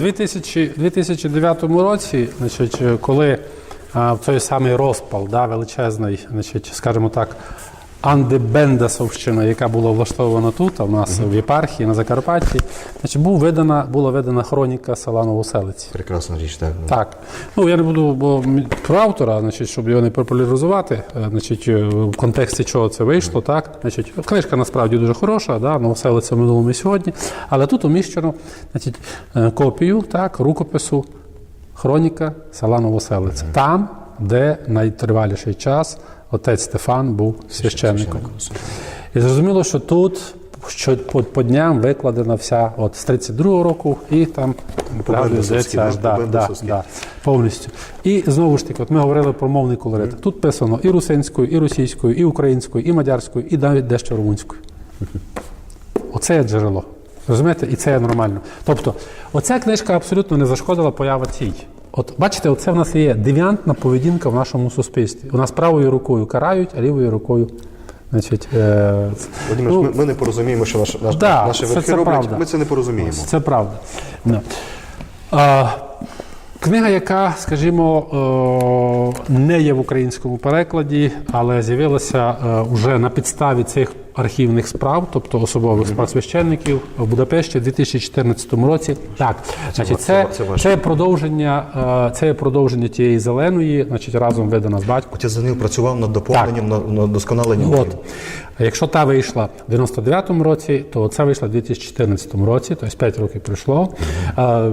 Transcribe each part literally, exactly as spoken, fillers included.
Дві тисячі, дві тисячі дев'ятому році, значить, е, коли, а, в той самий розпал, да, величезний, значить, скажімо так, андебендасовщина, яка була влаштована тут, а в нас в єпархії, на Закарпатті, значить, був видана, була видана хроніка села Новоселиці. Прекрасна річ, так. Так. Ну, я не буду, бо м- про автора, значить, щоб його не популяризувати, е, значить, е, в контексті чого це вийшло, так? Значить, книжка насправді дуже хороша, да, Новоселиця в минулому і сьогодні, але тут уміщено, значить, е, копію, так, рукопису, хроніка села Новоселиця. Там, де найтриваліший час отець Стефан був священником. І зрозуміло, що тут що по, по дням викладена вся, от з тридцять другого року, і там правда Бендасовський, йдеться аж да, да, по да, Бендасовськи. Да, повністю. І знову ж таки, от ми говорили про мовний колорит. Тут писано і русинською, і російською, і українською, і мадярською, і навіть дещо румунською. Оце є джерело. Розумієте? І це є нормально. Тобто, оця книжка абсолютно не зашкодила поява цій. От бачите, оце в нас є девіантна поведінка в нашому суспільстві. У нас правою рукою карають, а лівою рукою, значить, е, Володимир, ну, ми, ми не порозуміємо, що наш, наш, Да, наші це- верхи це роблять. Правда. Ми це не порозуміємо. Це правда. Да. А, книга, яка, скажімо, е, не є в українському перекладі, але з'явилася е, уже на підставі цих архівних справ, тобто особових справ священників в Будапешті в дві тисячі чотирнадцятому році. Так, значить, це, це важко. Це продовження, е, це є продовження тієї зеленої, значить, разом видана з батьком. Отець Данил працював над доповненням, над, над досконаленням. От. Якщо та вийшла в дев'яносто дев'ятому році, то ця вийшла в дві тисячі чотирнадцятому році, тобто п'ять років пройшло, е,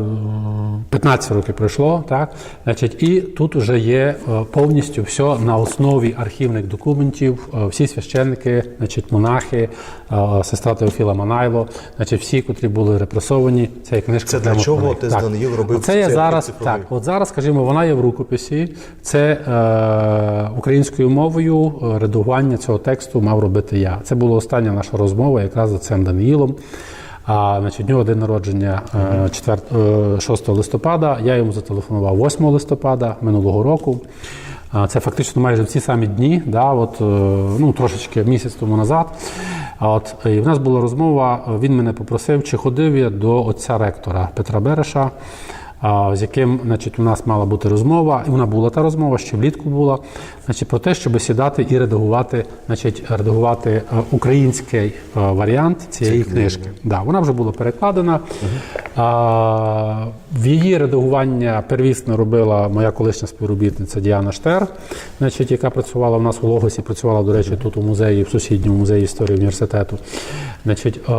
п'ятнадцять років пройшло, так? Значить, і тут вже є е, повністю все на основі архівних документів, е, всі священники, значить, монахи, е, сестра Теофіла Манайло, значить, всі, котрі були репресовані, це є книжка Це для окремо чого про них. Отець Так. Даниїл робив Оце є цей зараз, цифровий? Так, от зараз, скажімо, вона є в рукописі. Це е, українською мовою е, редагування цього тексту мав робити я. Це була остання наша розмова якраз з отцем Даниїлом. А, значить, у нього день народження е, четвер- е, шостого листопада. Я йому зателефонував восьмого листопада минулого року. А, Це фактично майже в ці самі дні, да, от, е, ну, трошечки місяць тому назад. А от, і в нас була розмова, він мене попросив, чи ходив я до отця ректора Петра Береша, а, з яким, значить, у нас мала бути розмова, і вона була та розмова, ще влітку була, значить, про те, щоб сідати і редагувати, значить, редагувати е, український е, варіант цієї книжки. Да, вона вже була перекладена. А, в її редагування первісно робила моя колишня співробітниця Діана Штер, значить, яка працювала в нас у Логосі, працювала, до речі, тут у музеї, в сусідньому музеї історії університету. Значить, е,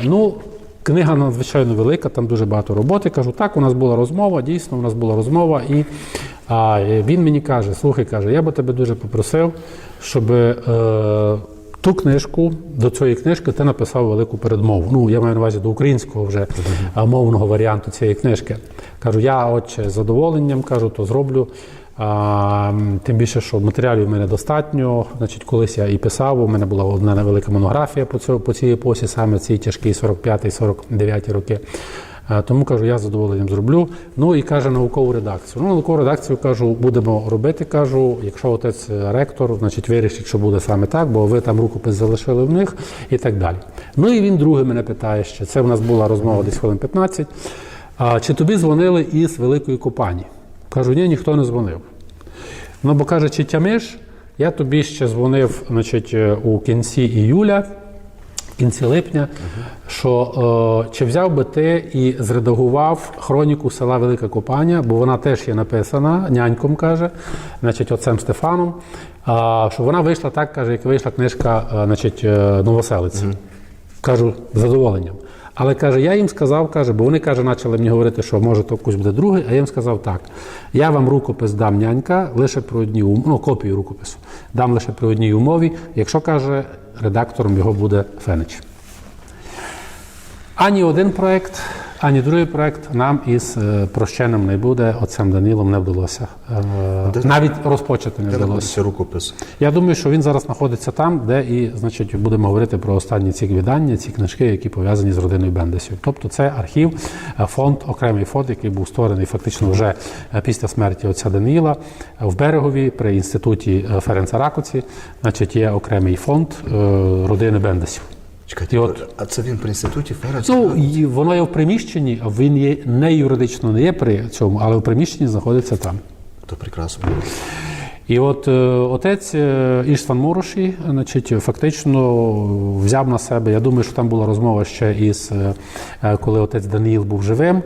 ну, книга надзвичайно велика, там дуже багато роботи. Кажу, так, у нас була розмова, дійсно, у нас була розмова, і а, він мені каже: слухай, каже, я би тебе дуже попросив, щоб е, ту книжку, до цієї книжки ти написав велику передмову. Ну, я маю на увазі до українського вже е, мовного варіанту цієї книжки. Кажу, я, отче, з задоволенням, кажу, то зроблю. А, м, тим більше, що матеріалів в мене достатньо. Значить, колись я і писав, у мене була одна невелика монографія по, цьому, по цій епосі, саме ці тяжкі сорок п'ятий, сорок дев'ятий роки. Е, Тому, кажу, я з задоволенням зроблю. Ну і каже наукову редакцію. Ну, наукову редакцію, кажу, будемо робити, кажу, якщо отець е, ректор, значить, вирішить, що буде саме так, бо ви там рукопис залишили в них і так далі. Ну і він друге мене питає ще. Це в нас була розмова десь хвилин п'ятнадцять. А, чи тобі дзвонили із Великої Копані? Кажу, ні, ніхто не дзвонив. Ну, бо каже, чи тямиш, я тобі ще дзвонив, значить, е, у кінці іюля, в кінці липня, що е, чи взяв би ти і зредагував хроніку села Велика Копаня, бо вона теж є написана няньком, каже, значить, отцем Стефаном, а, що вона вийшла так, каже, як вийшла книжка, е, значить, е, Новоселиця. Кажу, з задоволенням. Але, каже, я їм сказав, каже, бо вони, каже, почали мені говорити, що може то якось буде другий, а я їм сказав так: я вам рукопис дам, нянька, лише при одній умові, ну, копію рукопису, дам лише при одній умові, якщо, каже, редактором його буде Фенич. Ані один проєкт, ані другий проєкт нам із е, прощеним не буде, отцем Данилом не вдалося. Е, Де- навіть розпочати не Де вдалося. Знаходиться рукопис? Я думаю, що він зараз знаходиться там, де і, значить, будемо говорити про останні ці видання, ці книжки, які пов'язані з родиною Бендасів. Тобто це архів, е, фонд, окремий фонд, який був створений фактично вже е, після смерті отця Даниїла е, в Берегові при інституті е, Ференца Ракоці. Значить, є окремий фонд е, родини Бендасів. Чекайте, і от, а це він при інституті Фера? Ну, і воно є в приміщенні, а він є не юридично, не є при цьому, але в приміщенні знаходиться там. То прекрасно. І от е, отець е, Іштван Мороші, значить, фактично взяв на себе, я думаю, що там була розмова ще із, е, е, коли отець Даниїл був живим.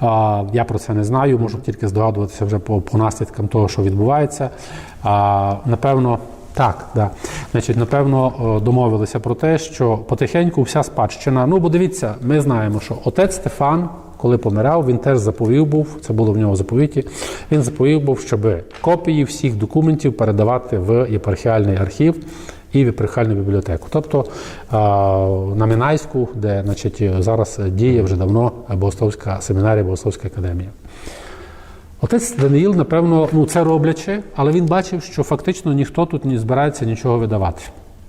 А, я про це не знаю, можу тільки здогадуватися вже по, по наслідкам того, що відбувається. А, напевно, так, да. Значить, напевно, е, домовилися про те, що потихеньку вся спадщина. Ну, бо дивіться, ми знаємо, що отець Стефан, коли помирав, він теж заповів був, це було в нього в заповіті, він заповів був, щоб копії всіх документів передавати в єпархіальний архів і в єпархіальну бібліотеку. Тобто а, на Минайську, де, значить, зараз діє вже давно Богословська семінарія, Богословська академія. Отець Даниїл, напевно, ну, це роблячи, але він бачив, що фактично ніхто тут не збирається нічого видавати.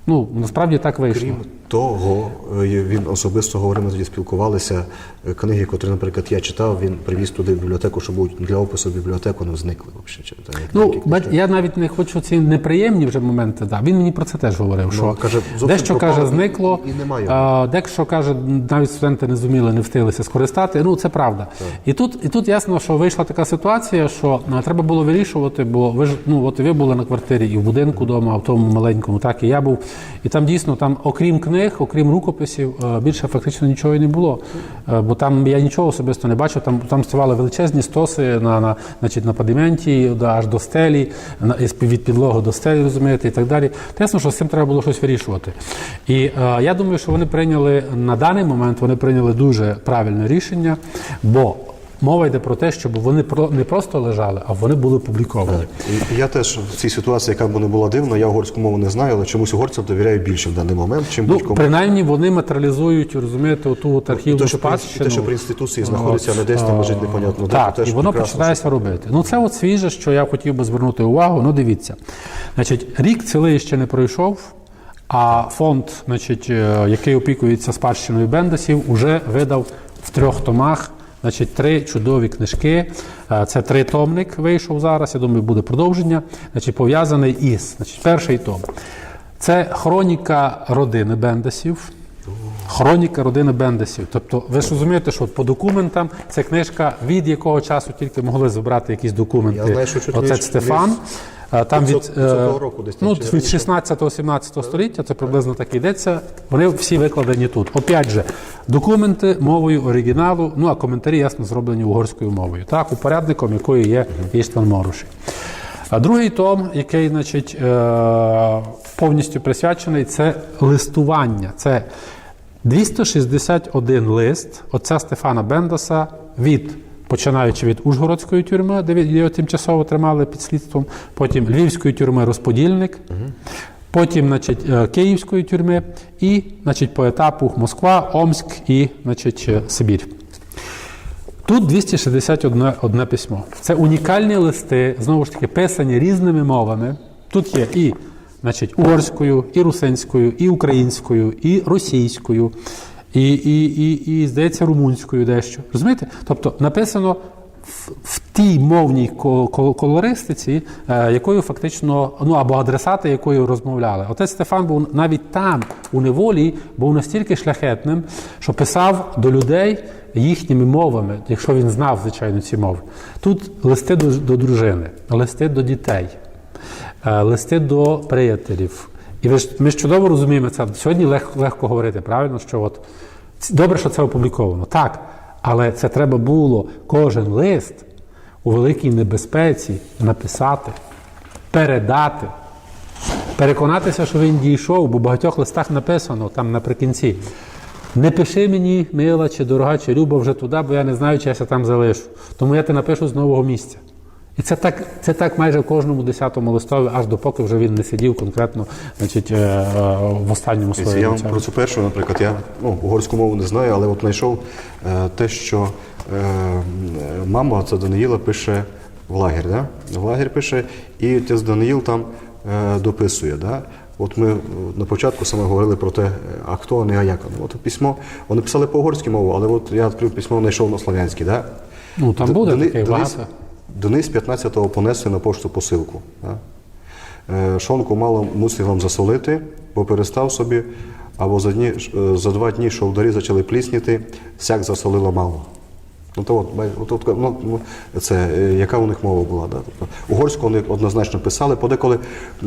Ну, насправді так вийшло. Крім того, е, він особисто говорив, ми тоді спілкувалися, е, книги, котрі, наприклад, я читав, він привіз туди в бібліотеку, щоб будуть для опису в бібліотеку, вони зникли взагалі. Чи там, як Ну, деякі бач, книжки. Я навіть не хочу ці неприємні вже моменти. Да. Він мені про це теж говорив, Ну, що каже, зовсім дещо, каже, пропали зникло, і, і немає його. А, дещо, каже, навіть студенти не зуміли, не встигли ся скористати. Ну, це правда. І тут, і тут ясно, що вийшла така ситуація, що а, треба було вирішувати, бо ви ж, ну, от ви були на квартирі і в будинку вдома, в тому маленькому, так і я був. І там дійсно, там, окрім книг, окрім рукописів, е, більше фактично нічого і не було. Е, Бо там я нічого особисто не бачив, там, там ставали величезні стоси на, на, значить, на падименті, да, аж до стелі, на, із під- від підлоги до стелі, розумієте, і так далі. Та ясно, що з цим треба було щось вирішувати. І е, я думаю, що вони прийняли на даний момент, вони прийняли дуже правильне рішення, бо мова йде про те, щоб вони про, не просто лежали, а вони були опубліковані. І я теж в цій ситуації, яка б не була дивна, я угорську мову не знаю, але чомусь угорцям довіряю більше в даний момент, чим Ну, будь-кому. Принаймні вони матеріалізують, розумієте, оту от І архівну те, що при, і спадщину. Те, що при інституції знаходиться, а не десь там лежить непонятно де, Так, то теж і воно прекрасно, починає що ся робити. Ну, це от свіже, що я хотів би звернути увагу. Ну, дивіться. Значить, рік цілий ще не пройшов, а фонд, значить, е, який опікується спадщиною Бендасів, уже видав в трьох томах, значить, три чудові книжки. Е, Це тритомник вийшов зараз, я думаю, буде продовження, значить, пов'язаний із, значить, перший том. Це хроніка родини Бендасів. Хроніка родини Бендасів. Тобто, ви ж розумієте, що по документам це книжка, від якого часу тільки могли забрати якісь документи. Я знаю, що чуть Отець не- Стефан. не Е, Там від, п'ятсот, е, п'ятсотого року десь там, ну, чи від раніше? шістнадцятого-сімнадцятого століття, це приблизно так йдеться. Вони всі викладені тут. Опять же, документи мовою оригіналу, ну, а коментарі, ясно, зроблені угорською мовою. Так, упорядником якої є Іштван Мороші. А другий том, який, значить, е, повністю присвячений, це листування. Це двісті шістдесят один лист отця Стефана Бендаса, від, починаючи від Ужгородської тюрми, де його тимчасово тримали під слідством, потім Львівської тюрми Розподільник, потім, значить, е, Київської тюрми і, значить, по етапу Москва, Омськ і, значить, е, Сибір. Тут двісті шістдесят одне, одне письмо. Це унікальні листи, знову ж таки, писані різними мовами. Тут є і, значить, угорською, і русинською, і українською, і російською, і, і, і, і здається, румунською дещо. Розумієте? Тобто написано в, в тій мовній ко- ко- колористиці, е, якою фактично, ну, або адресати якої розмовляли. Отець Стефан був навіть там, у неволі, був настільки шляхетним, що писав до людей їхніми мовами, якщо він знав, звичайно, ці мови. Тут листи до, до дружини, листи до дітей, е, листи до приятелів. І ви ж, ми ж чудово розуміємо це. Сьогодні лег, легко говорити, правильно, що от ц- добре, що це опубліковано. Так, але це треба було кожен лист у великій небезпеці написати, передати, переконатися, що він дійшов, бо в багатьох листах написано там наприкінці: «Не пиши мені, мила, чи дорога, чи люба, вже туди, бо я не знаю, чи я ся там залишу. Тому я ти напишу з нового місця». І це так, це так майже в кожному десятому листові, аж допоки вже він не сидів конкретно, значить, е, е, в останньому Дивіться, своєму я вам цьому. Про цю першу, наприклад, я, ну, угорську мову не знаю, але от знайшов е, те, що е, м, мама, це Даниїла, пише в лагер, да? В лагер пише, і отець Даниїл там е, дописує. Да? От ми е, на початку саме говорили про те, е, а хто вони, а як вони. От письмо, вони писали по угорській мові, але от я відкрив письмо, знайшов на слов'янській. Да? Ну, там буде таке, багато. Донись пятнадцятого понесли на пошту посылку. Да? Е, Шонку мало мусив вам засолити, бо перестав собі, Або за дні, е, за два дні шовдарі зачали плісніти, сяк засолило мало. Ну, то от, май-, от, от, ну, ну, це, е, яка у них мова була, да? Тобто, угорську вони однозначно писали. Подеколи,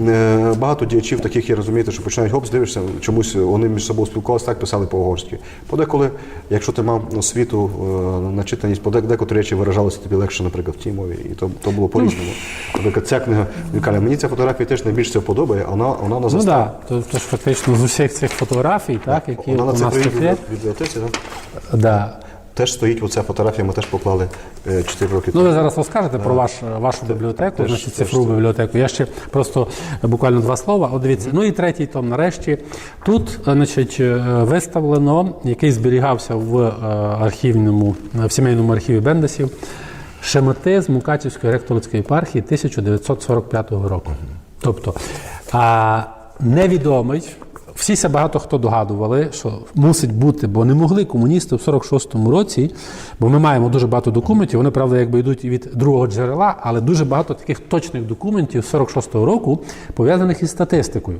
е, багато діячів таких є, розумієте, що починають гоп, дивишся, чомусь вони між собою спілкувалися, так писали по-угорськи. Подеколи, якщо ти мав освіту, е, начитаність, подек-, декотрі речі виражалися тобі легше, наприклад, в тій мові, і то, то було по-різному. Наприклад, ця книга, він каже, мені ця фотографія теж найбільше всього подобає, а вона, вона на Ну застав. Так, то, то ж фактично з усіх цих фотографій, так, які Вона у на нас цифровій тут є. Бібліотеці, так? Да. Теж стоїть оця фотографія, ми теж поклали е, чотири роки Ну, ви зараз розкажете про ваш, вашу бібліотеку, теж- значить, теж цифрову бібліотеку. Я ще просто буквально два слова. От дивіться. Ну і третій том нарешті. Тут, е, значить, е, виставлено, який зберігався в е, архівному, в сімейному архіві Бендасів, шематизм Мукачівської греко-католицької єпархії тисяча дев'ятсот сорок п'ятого року. Тобто, а, невідомий, всі ся багато хто догадували, що мусить бути, бо не могли комуністи в сорок шостому році, бо ми маємо дуже багато документів, вони, правда, якби йдуть від другого джерела, але дуже багато таких точних документів сорок шостого року, пов'язаних із статистикою.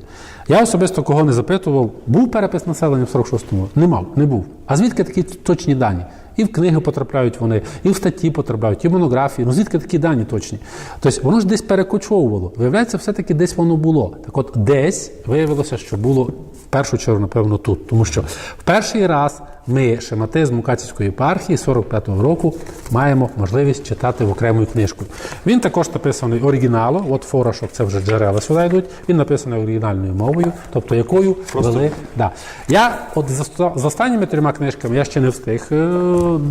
Я особисто кого не запитував, був перепис населення в сорок шостому? Не мав, не був. А звідки такі точні дані? І в книги потрапляють вони, і в статті потрапляють, і в монографії. Ну, звідки такі дані точні? Тобто воно ж десь перекочовувало. Виявляється, все-таки десь воно було. Так от десь виявилося, що було в першу чергу, напевно, тут. Тому що в перший раз ми шематизм Мукачівської єпархії сорок п'ятого року маємо можливість читати в окремою книжкою. Він також написаний оригіналом, от Форошок, це вже джерела сюди йдуть, він написаний оригінальною мовою, тобто якою вели. Да. Я от з, з останніми трьома книжками я ще не встиг е,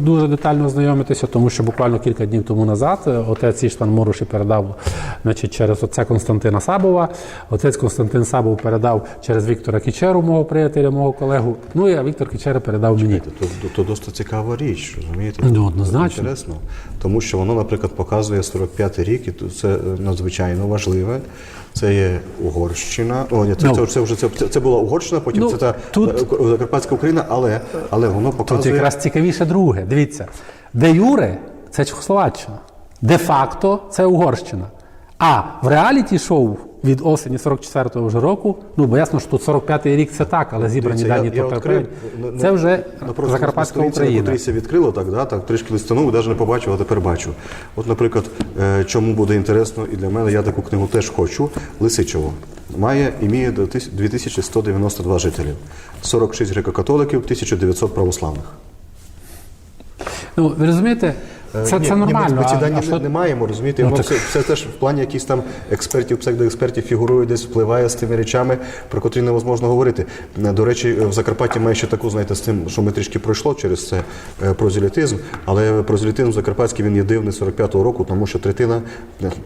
дуже детально ознайомитися, тому що буквально кілька днів тому назад е, отець Іштван Мороші передав, значить, через отця Константина Сабова. Отець Константин Сабов передав через Віктора Кічеру, мого приятеля, мого колегу. Ну, і Віктор Кічера передав мені. То, то, то досить цікава річ, розумієте? Ну, однозначно. Інтересно. Тому що воно, наприклад, показує сорок п'ятий рік, і то це е, надзвичайно важливе. Це є Угорщина. О, ні, це, Ну. це, це вже це, це, це була Угорщина, потім Ну, це та тут- е, Закарпатська Україна, але, але воно Тут показує. Якраз цікавіше друге. Дивіться, де юре це Чехословаччина, де-факто це Угорщина. А в реаліті шоу від осені сорок четвертого вже року, ну, бо ясно, що тут сорок п'ятий рік це так, але зібрані Дивіться, дані я, я то відкрив, папери. на- на- Це вже на просто- Закарпатська на сторінці, Україна. На котрій це відкрило, так, да? Так, трішки листанув, навіть не побачив, а тепер бачу. От, наприклад, е, чому буде інтересно і для мене, я таку книгу теж хочу. Лисичово має і має дві тисячі сто дев'яносто два жителів, сорок шість греко-католиків, тисяча дев'ятсот православних. Ну, ви розумієте, це, Е, ні, це ні, нормально. Ми, ми ці дані а що... не, не маємо, розумієте, і Ну, воно так- все, все теж в плані якихось там експертів, псевдоекспертів фігурує десь, впливає з тими речами, про котрі невозможно говорити. Е, До речі, в Закарпатті має ще таку, знаєте, з тим, що ми трішки пройшло через це е, прозелітизм, але прозелітизм закарпатський, він є дивний сорок п'ятого року, тому що третина,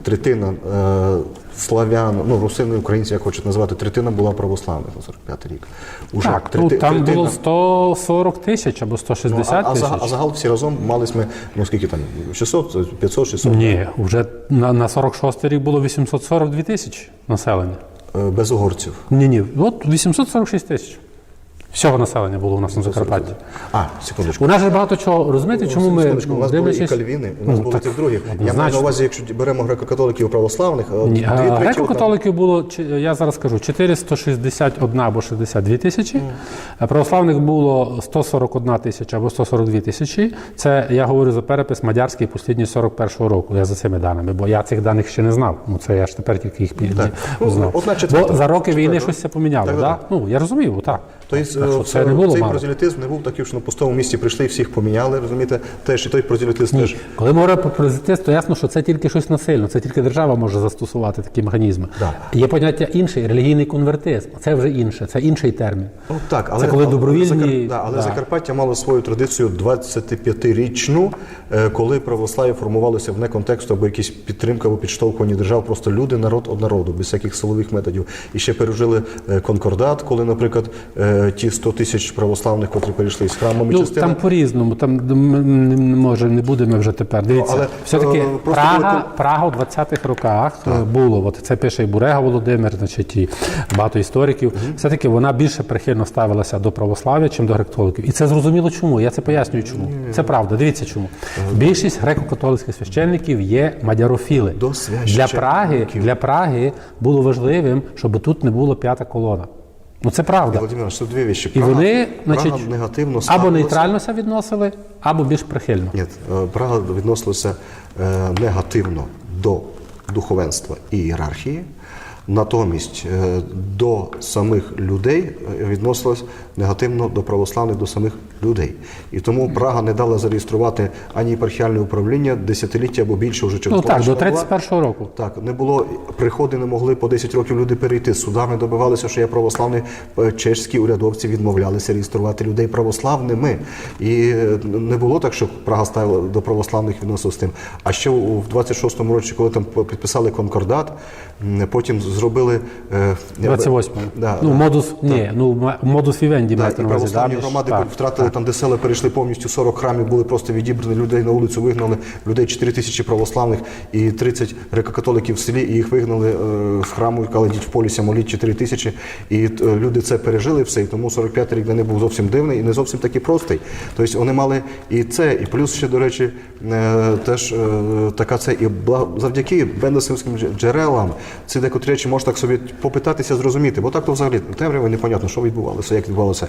третина е, славян, ну, русини, українці, як хочуть називати, третина була православних на сорок п'ятий рік. Уже Так, ну, трети- там третина. Було сто сорок тисяч або сто шістдесят Ну, а, а, тисяч. зага- а загал всі разом мали сме, ну, скільки там, шістсот, п'ятсот, шістсот? Ні, вже на, на сорок шостий рік було вісімсот сорок дві тисячі населення. Е, Без угорців. Ні, ні, от вісімсот сорок шість тисяч. Всього населення було у нас на Закарпатті. А, секундочку. У нас же багато чого, розумієте, чому ми Секундочку, у ну, нас були і дивлячись- кальвіни, у Ну, нас були так, тих других. Я маю на однозначно. увазі, якщо беремо греко-католиків і православних, от Ні, дві а треті греко-католиків було, чи- я зараз скажу, чотириста шістдесят одна або шістдесят дві тисячі, а православних було сто сорок одна тисяча або сто сорок дві тисячі. Це я говорю за перепис мадярський послідній сорок першого року, я за цими даними, бо я цих даних ще не знав. Ну, це я ж тепер тільки їх пі- Так. Ну, узнав. одна четверта. Бо за роки війни Четверта. Щось ся поміняло, Так, так? так. Ну, я розумію, так. Тобто Так що е, це не було цей мало. Прозелітизм не був такий, що на пустому місці прийшли і всіх поміняли, розумієте? Теж і той прозелітизм теж. Коли ми говоримо про прозелітизм, то ясно, що це тільки щось насильно, це тільки держава може застосувати такі механізми. Да. Є поняття інше, релігійний конвертизм. Це вже інше, це інший термін. Ну, так, але, Це коли але добровільні- Закар- да, але да. Закарпаття мало свою традицію двадцятип'ятирічну, е, коли православ'я формувалося вне контексту або якісь підтримка або підштовхування держав, просто люди, народ од народу, без всяких силових методів. І ще пережили е, конкордат, коли, наприклад, е, ті сто тисяч православних, котрі перейшли з храмами, Ну, частина... Там по-різному, там м, м, може не будемо вже тепер. Дивіться, але, все-таки е, просто Прага, коли- Прага в двадцятих роках е, було, от це пише і Бурега Володимир, значить, і багато істориків. Все-таки вона більше прихильно ставилася до православ'я, чим до греко-католиків. І це зрозуміло чому, я це пояснюю чому. Це правда, дивіться чому. Більшість греко-католицьких священників є мадярофіли. До Для Праги, священників. Для Праги було важливим, щоб тут не було п'ята колона. Ну, це правда. Володимир, це дві вещі. І вони, Прага значить, негативно або ставилася. Нейтрально ся відносили, або більш прихильно. Ні, е, Прага відносилася е, негативно до духовенства і ієрархії. Натомість е, до самих людей е, відносилась негативно до православних, до самих людей. І тому Прага не дала зареєструвати ані єпархіальне управління десятиліття або більше вже Ну так, до тридцять першого року. Так, не було, приходи не могли по десять років люди перейти. Судами добивалися, що я православний, е, чеські урядовці відмовлялися реєструвати людей православними. І е, не було так, що Прага ставила до православних відносин з тим. А ще у в двадцять шостому році, коли там підписали конкордат, потім зробили е, двадцять восьмого. Да, ну, да. Модус, ні, ну, модус вівенді. Да, і православні громади так, втратили так. Там, де села перейшли повністю сорок храмів, були просто відібрані, людей на вулицю вигнали, людей чотири тисячі православних і тридцять греко-католиків в селі, і їх вигнали е, з храму, і казали: «Йдіть в полі ся моліть, чотири тисячі». І е, люди це пережили все, і тому сорок п'ятий рік для них був зовсім дивний і не зовсім такий простий. Тобто вони мали і це, і плюс ще, до речі, Е, теж е, така це і бла- завдяки бендерсівським дже- джерелам ці декотрі речі можна так собі попитатися зрозуміти, бо так то взагалі темрява, непонятно, що відбувалося, як відбувалося.